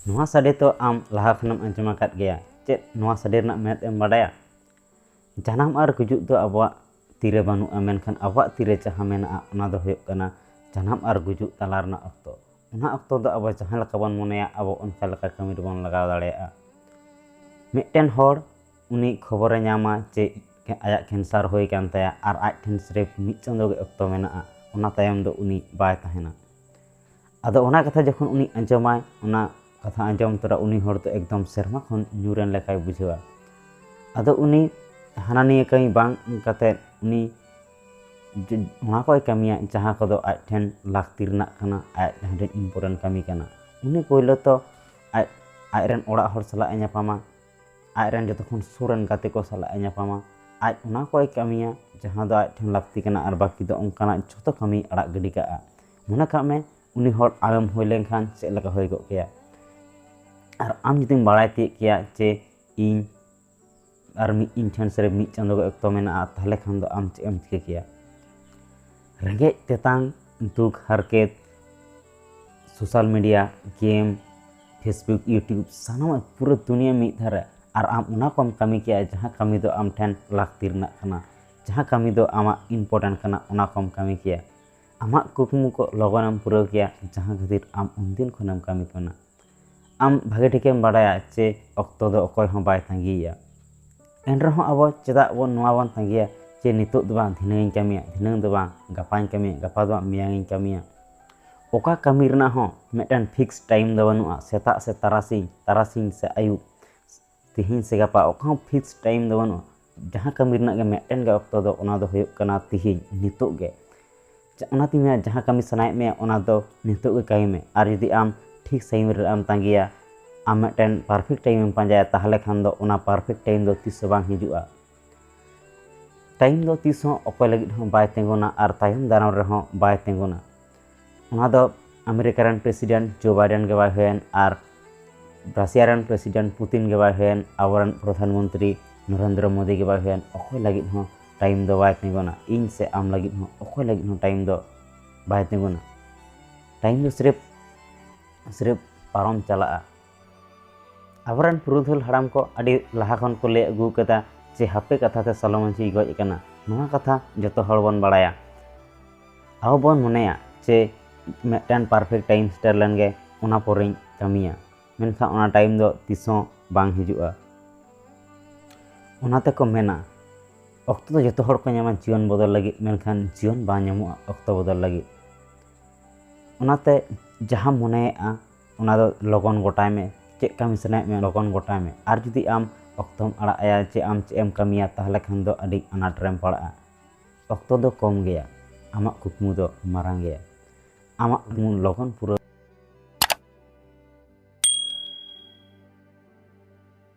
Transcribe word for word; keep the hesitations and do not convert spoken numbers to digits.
ᱱᱚᱣᱟ ᱥᱟᱰᱮ ᱛᱚ ᱟᱢ ᱞᱟᱦᱟ ᱠᱷᱚᱱᱮᱢ ᱟᱸᱡᱚᱢ ᱟᱠᱟᱫ ᱜᱮᱭᱟ᱾ ᱪᱮᱫ ᱱᱚᱣᱟ ᱥᱟᱰᱮ ᱨᱮᱱᱟᱜ ᱢᱮᱱᱮᱫ ᱮᱢ ᱵᱟᱰᱟᱭᱟ? ᱡᱟᱱᱟᱢ ᱟᱨ ᱜᱩᱡᱩᱜ ᱫᱚ ᱟᱵᱚᱣᱟᱜ ᱛᱤᱨᱮ ᱵᱟᱹᱱᱩᱜᱼᱟ, ᱢᱮᱱᱠᱷᱟᱱ ᱟᱵᱚᱣᱟᱜ ᱛᱤᱨᱮ ᱡᱟᱦᱟᱸ ᱢᱮᱱᱟᱜᱼᱟ, ᱚᱱᱟ ᱫᱚ ᱦᱩᱭᱩᱜ ᱠᱟᱱᱟ ᱡᱟᱱᱟᱢ ᱟᱨ ᱜᱩᱡᱩᱜ ᱛᱟᱞᱟ ᱨᱮᱱᱟᱜ ᱚᱠᱛᱚ᱾ ᱚᱱᱟ ᱚᱠᱛᱚ ᱫᱚ ᱟᱵᱚ ᱡᱟᱦᱟᱸ ᱞᱮᱠᱟ ᱵᱚᱱ ᱢᱚᱱᱮᱭᱟ, ᱟᱵᱚ ᱚᱱᱠᱟ ᱞᱮᱠᱟ ᱠᱟᱹᱢᱤ ᱨᱮᱵᱚᱱ ᱞᱟᱜᱟᱣ ᱫᱟᱲᱮᱭᱟᱜᱼᱟ᱾ ᱢᱤᱫᱴᱮᱱ ᱦᱚᱲ ᱩᱱᱤ ᱠᱷᱚᱵᱚᱨᱮ ᱧᱟᱢᱟ ᱡᱮ ᱟᱭᱟᱜ ᱠᱮᱱᱥᱟᱨ ᱦᱩᱭ ᱠᱟᱱ ᱛᱟᱭᱟ ᱟᱨ ᱟᱡ ᱴᱷᱮᱱ ᱥᱨᱮᱯ ᱢᱤᱫ ᱪᱟᱸᱫᱳ ᱜᱮ ᱚᱠᱛᱚ ᱢᱮᱱᱟᱜᱼᱟ, ᱚᱱᱟ ᱛᱟᱭᱚᱢ ᱫᱚ ᱩᱱᱤ ᱵᱟᱭ ᱛᱟᱦᱮᱱᱟ᱾ ᱟᱫᱚ ᱚᱱᱟ ᱠᱟᱛᱷᱟ ᱡᱚᱠᱷᱚᱱ ᱩᱱᱤ ᱟᱸᱡᱚᱢᱟᱭ, ᱚᱱᱟ ᱠᱟᱛᱷᱟ ᱟᱸᱡᱚᱢ ᱛᱚᱨᱟ ᱩᱱᱤ ᱦᱚᱲ ᱫᱚ ᱮᱠᱫᱚᱢ ᱥᱮᱨᱢᱟ ᱠᱷᱚᱱ ᱧᱩᱨᱮᱱ ᱞᱮᱠᱟᱭ ᱵᱩᱡᱷᱟᱹᱣᱟ᱾ ᱟᱫᱚ ᱩᱱᱤ ᱦᱟᱱᱟ ᱱᱤᱭᱟᱹ ᱠᱟᱹᱢᱤ ᱵᱟᱝ ᱠᱟᱛᱮᱫ ᱩᱱᱤ ᱡᱮ ᱚᱱᱟ ᱠᱚᱭ ᱠᱟᱹᱢᱤᱭᱟ ᱡᱟᱦᱟᱸ ᱠᱚᱫᱚ ᱟᱡ ᱴᱷᱮᱱ ᱞᱟᱹᱠᱛᱤ ᱨᱮᱱᱟᱜ ᱠᱟᱱᱟ, ᱟᱡ ᱡᱟᱦᱟᱸ ᱴᱷᱮᱱ important ᱠᱟᱹᱢᱤ ᱠᱟᱱᱟ᱾ ᱩᱱᱤ ᱯᱳᱭᱞᱳ ᱛᱚ ᱟᱡ ᱟᱡᱨᱮᱱ ᱚᱲᱟᱜ ᱦᱚᱲ ᱥᱟᱞᱟᱜ ᱮ ᱧᱟᱯᱟᱢᱟ, ᱟᱡᱨᱮᱱ ᱡᱚᱛᱚ ᱠᱷᱚᱱ ᱥᱩᱨ ᱨᱮᱱ ᱜᱟᱛᱮ ᱠᱚ ᱥᱟᱞᱟᱜ ᱮ ᱧᱟᱯᱟᱢᱟ, ᱟᱡ ᱚᱱᱟ ᱠᱚᱭ ᱠᱟᱹᱢᱤᱭᱟ ᱡᱟᱦᱟᱸ ᱫᱚ ᱟᱡ ᱴᱷᱮᱱ ᱞᱟᱹᱠᱛᱤ ᱠᱟᱱᱟ, ᱟᱨ ᱵᱟᱹᱠᱤ ᱫᱚ ᱚᱱᱠᱟᱱᱟᱜ ᱡᱚᱛᱚ ᱠᱟᱹᱢᱤᱭ ᱟᱲᱟᱜ ᱜᱤᱰᱤ ᱠᱟᱜᱼᱟ᱾ ᱢᱚᱱᱮ ᱠᱟᱜ ᱢᱮ ᱩᱱᱤ ᱦᱚᱲ ᱟᱢᱮᱢ ᱦᱩᱭ ᱞᱮᱱᱠᱷᱟᱱ ᱪᱮᱫ ᱞᱮᱠᱟ ᱦᱩᱭ ᱠᱚᱜ ᱠᱮᱭᱟ? ᱟᱨ ᱟᱢ ᱡᱩᱫᱤᱢ ᱵᱟᱲᱟᱭ ᱛᱤᱭᱳᱜ ᱠᱮᱭᱟ ᱡᱮ ᱤᱧ ᱟᱨ ᱢᱤᱫ ᱤᱧ ᱴᱷᱮᱱ ᱥᱨᱮᱯ ᱢᱤᱫ ᱪᱟᱸᱫᱳ ᱜᱮ ᱚᱠᱛᱚ ᱢᱮᱱᱟᱜᱼᱟ, ᱛᱟᱦᱚᱞᱮ ᱠᱷᱟᱱ ᱫᱚ ᱟᱢ ᱪᱮᱫ ᱮᱢ ᱪᱤᱠᱟᱹ ᱠᱮᱭᱟ? ᱨᱮᱸᱜᱮᱡ ᱛᱮᱛᱟᱝ, ᱫᱩᱠ ᱦᱟᱨᱠᱮᱛ, social media, game, Facebook, YouTube, ᱥᱟᱱᱟᱢᱟᱜ ᱯᱩᱨᱟᱹ ᱫᱩᱱᱤᱭᱟᱹ ᱢᱤᱫ ᱫᱷᱟᱨᱮ, ᱟᱨ ᱟᱢ ᱚᱱᱟ ᱠᱚᱢ ᱠᱟᱹᱢᱤ ᱠᱮᱭᱟ ᱡᱟᱦᱟᱸ ᱠᱟᱹᱢᱤ ᱫᱚ ᱟᱢ ᱴᱷᱮᱱ ᱞᱟᱹᱠᱛᱤ ᱨᱮᱱᱟᱜ ᱠᱟᱱᱟ, ᱡᱟᱦᱟᱸ ᱠᱟᱹᱢᱤ ᱫᱚ ᱟᱢᱟᱜ important ᱠᱟᱱᱟ, ᱚᱱᱟ ᱠᱚᱢ ᱠᱟᱹᱢᱤ ᱠᱮᱭᱟ᱾ ᱟᱢᱟᱜ ᱠᱩᱠᱢᱩ ᱠᱚ ᱞᱚᱜᱚᱱᱮᱢ ᱯᱩᱨᱟᱹᱣ ᱠᱮᱭᱟ, ᱡᱟᱦᱟᱸ ᱠᱷᱟᱹᱛᱤᱨ ᱟᱢ ᱩᱱᱫᱤᱱ ᱠᱷᱚᱱᱮᱢ ᱠᱟᱹᱢᱤ ᱠᱟᱱᱟ᱾ ᱟᱢ ᱵᱷᱟᱜᱮ ᱴᱷᱤᱠᱮᱢ ᱵᱟᱲᱟᱭᱟ ᱡᱮ ᱚᱠᱛᱚ ᱫᱚ ᱚᱠᱚᱭ ᱦᱚᱸ ᱵᱟᱭ ᱛᱟᱺᱜᱤᱭᱮᱭᱟ᱾ ᱮᱱ ᱨᱮᱦᱚᱸ ᱟᱵᱚ ᱪᱮᱫᱟᱜ ᱵᱚᱱ ᱱᱚᱣᱟ ᱵᱚᱱ ᱛᱟᱺᱜᱤᱭᱟ ᱡᱮ ᱱᱤᱛᱚᱜ ᱫᱚ ᱵᱟᱝ ᱫᱷᱤᱱᱟᱹᱝ ᱤᱧ ᱠᱟᱹᱢᱤᱭᱟ, ᱫᱷᱤᱱᱟᱹᱝ ᱫᱚ ᱵᱟᱝ ᱜᱟᱯᱟᱧ ᱠᱟᱹᱢᱤᱭᱟ, ᱜᱟᱯᱟ ᱫᱚ ᱵᱟᱝ ᱢᱮᱭᱟᱝ ᱤᱧ ᱠᱟᱹᱢᱤᱭᱟ᱾ ᱚᱠᱟ ᱠᱟᱹᱢᱤ ᱨᱮᱱᱟᱜ ᱦᱚᱸ ᱢᱤᱫᱴᱮᱱ fix time ᱫᱚ ᱵᱟᱹᱱᱩᱜᱼᱟ, ᱥᱮᱛᱟᱜ ᱥᱮ ᱛᱟᱨᱟᱥᱤᱧ, ᱛᱟᱨᱟᱥᱤᱧ ᱥᱮ ᱟᱹᱭᱩᱵ, ᱛᱤᱦᱤᱧ ᱥᱮ ᱜᱟᱯᱟ, ᱚᱠᱟ ᱦᱚᱸ fix time ᱫᱚ ᱵᱟᱹᱱᱩᱜᱼᱟ᱾ ᱡᱟᱦᱟᱸ ᱠᱟᱹᱢᱤ ᱨᱮᱱᱟᱜ ᱜᱮ ᱢᱤᱫᱴᱮᱱ ᱜᱮ ᱚᱠᱛᱚ ᱫᱚ, ᱚᱱᱟ ᱫᱚ ᱦᱩᱭᱩᱜ ᱠᱟᱱᱟ ᱛᱤᱦᱤᱧ, ᱱᱤᱛᱚᱜ ᱜᱮ᱾ ᱡᱟ-, ᱚᱱᱟᱛᱤᱧ ᱢᱮᱱᱟ, ᱡᱟᱦᱟᱸ ᱠᱟᱹᱢᱤ ᱥᱟᱱᱟᱭᱮᱫ ᱢᱮᱭᱟ, ᱚᱱᱟ ᱫᱚ ᱱᱤᱛᱚᱜ ᱜᱮ ᱠᱟᱹᱢᱤ ᱢᱮ᱾ ᱟᱨ ᱡᱩᱫᱤ ᱟᱢ ᱴᱷᱤᱠ time ᱨᱮ ᱟᱢ ᱛᱟᱸᱜᱤᱭᱟ, ᱟᱢ ᱢᱤᱫᱴᱮᱱ perfect time ᱮᱢ ᱯᱟᱸᱡᱟᱭᱟ, ᱛᱟᱦᱚᱞᱮ ᱠᱷᱟᱱ ᱫᱚ ᱚᱱᱟ perfect time ᱫᱚ ᱛᱤᱥ ᱦᱚᱸ ᱵᱟᱝ ᱦᱤᱡᱩᱜᱼᱟ᱾ Time ᱫᱚ ᱛᱤᱥ ᱦᱚᱸ ᱚᱠᱚᱭ ᱞᱟᱹᱜᱤᱫ ᱦᱚᱸ ᱵᱟᱭ ᱛᱤᱸᱜᱩᱱᱟ ᱟᱨ ᱛᱟᱭᱚᱢ ᱫᱟᱨᱟᱢ ᱨᱮᱦᱚᱸ ᱵᱟᱭ ᱛᱤᱸᱜᱩᱱᱟ᱾ ᱚᱱᱟ ᱫᱚ ᱟᱢᱮᱨᱤᱠᱟ ᱨᱮᱱ president ᱡᱳ ᱵᱟᱭᱰᱮᱱ ᱜᱮ ᱵᱟᱭ ᱦᱩᱭᱮᱱ, ᱟᱨ ᱨᱟᱥᱤᱭᱟ ᱨᱮᱱ president ᱯᱩᱛᱤᱱ ᱜᱮ ᱵᱟᱭ ᱦᱩᱭᱮᱱ, ᱟᱵᱚᱨᱮᱱ ᱯᱨᱚᱫᱷᱟᱱ ᱢᱚᱱᱛᱨᱤ ᱱᱚᱨᱮᱱᱫᱨᱚ ᱢᱳᱫᱤ ᱜᱮ ᱵᱟᱭ ᱦᱩᱭᱮᱱ, ᱚᱠᱚᱭ ᱞᱟᱹᱜᱤᱫ ᱦᱚᱸ time ᱫᱚ ᱵᱟᱭ ᱛᱤᱸᱜᱩᱱᱟ᱾ ᱤᱧ ᱥᱮ ᱟᱢ ᱞᱟᱹᱜᱤᱫ ᱦᱚᱸ ᱚᱠᱚᱭ ᱞᱟᱹᱜᱤᱫ ᱦᱚᱸ time ᱫᱚ ᱵᱟᱭ ᱛᱤᱸᱜᱩᱱᱟ᱾ Time ᱫᱚ ᱥᱨᱮᱯ, ᱥᱨᱮᱯ ᱯᱟᱨᱚᱢ ᱪᱟᱞᱟᱜᱼᱟ᱾ ᱟᱵᱚᱨᱮᱱ ᱯᱩᱨᱩᱫᱷᱩᱞ ᱦᱟᱲᱟᱢ ᱠᱚ ᱟᱹᱰᱤ ᱞᱟᱦᱟ ᱠᱷᱚᱱ ᱠᱚ ᱞᱟᱹᱭ ᱟᱹᱜᱩ ᱟᱠᱟᱫᱟ ᱡᱮ ᱦᱟᱯᱮ ᱠᱟᱛᱷᱟ ᱛᱮ ᱥᱟᱞᱚ ᱢᱟᱹᱡᱷᱤᱭ ᱜᱚᱡ ᱟᱠᱟᱱᱟ᱾ ᱱᱚᱣᱟ ᱠᱟᱛᱷᱟ ᱡᱚᱛᱚ ᱦᱚᱲ ᱵᱚᱱ ᱵᱟᱲᱟᱭᱟ᱾ ᱟᱵᱚ ᱵᱚᱱ ᱢᱚᱱᱮᱭᱟ ᱡᱮ ᱢᱤᱫᱴᱮᱱ perfect time ᱥᱮᱴᱮᱨ ᱞᱮᱱ ᱜᱮ ᱚᱱᱟ ᱯᱚᱨᱮᱧ ᱠᱟᱹᱢᱤᱭᱟ, ᱢᱮᱱᱠᱷᱟᱱ ᱚᱱᱟ time ᱫᱚ ᱛᱤᱥ ᱦᱚᱸ ᱵᱟᱝ ᱦᱤᱡᱩᱜᱼᱟ᱾ ᱚᱱᱟ ᱛᱮᱠᱚ ᱢᱮᱱᱟ, ᱚᱠᱛᱚ ᱫᱚ ᱡᱚᱛᱚ ᱦᱚᱲ ᱠᱚ ᱧᱟᱢᱟ ᱡᱤᱭᱚᱱ ᱵᱚᱫᱚᱞ ᱞᱟᱹᱜᱤᱫ, ᱢᱮᱱᱠᱷᱟᱱ ᱡᱤᱭᱚᱱ ᱵᱟᱝ ᱧᱟᱢᱚᱜᱼᱟ ᱚᱠᱛᱚ ᱵᱚᱫᱚᱞ ᱞᱟᱹᱜᱤᱫ᱾ ᱚᱱᱟᱛᱮ ᱡᱟᱦᱟᱸᱢ ᱢᱚᱱᱮᱭᱮᱫᱼᱟ ᱚᱱᱟ ᱫᱚ ᱞᱚᱜᱚᱱ ᱜᱚᱴᱟᱭ ᱢᱮ᱾ ᱪᱮᱫ ᱠᱟᱹᱢᱤ ᱥᱟᱱᱟᱭᱮᱫ ᱢᱮᱭᱟ ᱞᱚᱜᱚᱱ ᱜᱚᱴᱟᱭ ᱢᱮ᱾ ᱟᱨ ᱡᱩᱫᱤ ᱟᱢ ᱚᱠᱛᱚᱢ ᱟᱲᱟᱜ ᱟᱭᱟ ᱡᱮ ᱟᱢ ᱪᱮᱫ ᱮᱢ ᱠᱟᱹᱢᱤᱭᱟ, ᱛᱟᱦᱚᱞᱮ ᱠᱷᱟᱱ ᱫᱚ ᱟᱹᱰᱤ ᱟᱱᱟᱴ ᱨᱮᱢ ᱯᱟᱲᱟᱜᱼᱟ᱾ ᱚᱠᱛᱚ ᱫᱚ ᱠᱚᱢ ᱜᱮᱭᱟ, ᱟᱢᱟᱜ ᱠᱩᱠᱢᱩ ᱫᱚ ᱢᱟᱨᱟᱝ ᱜᱮᱭᱟ᱾ ᱟᱢᱟᱜ ᱠᱩᱠᱢᱩ ᱞᱚᱜᱚᱱ ᱯᱩᱨᱟᱹᱣ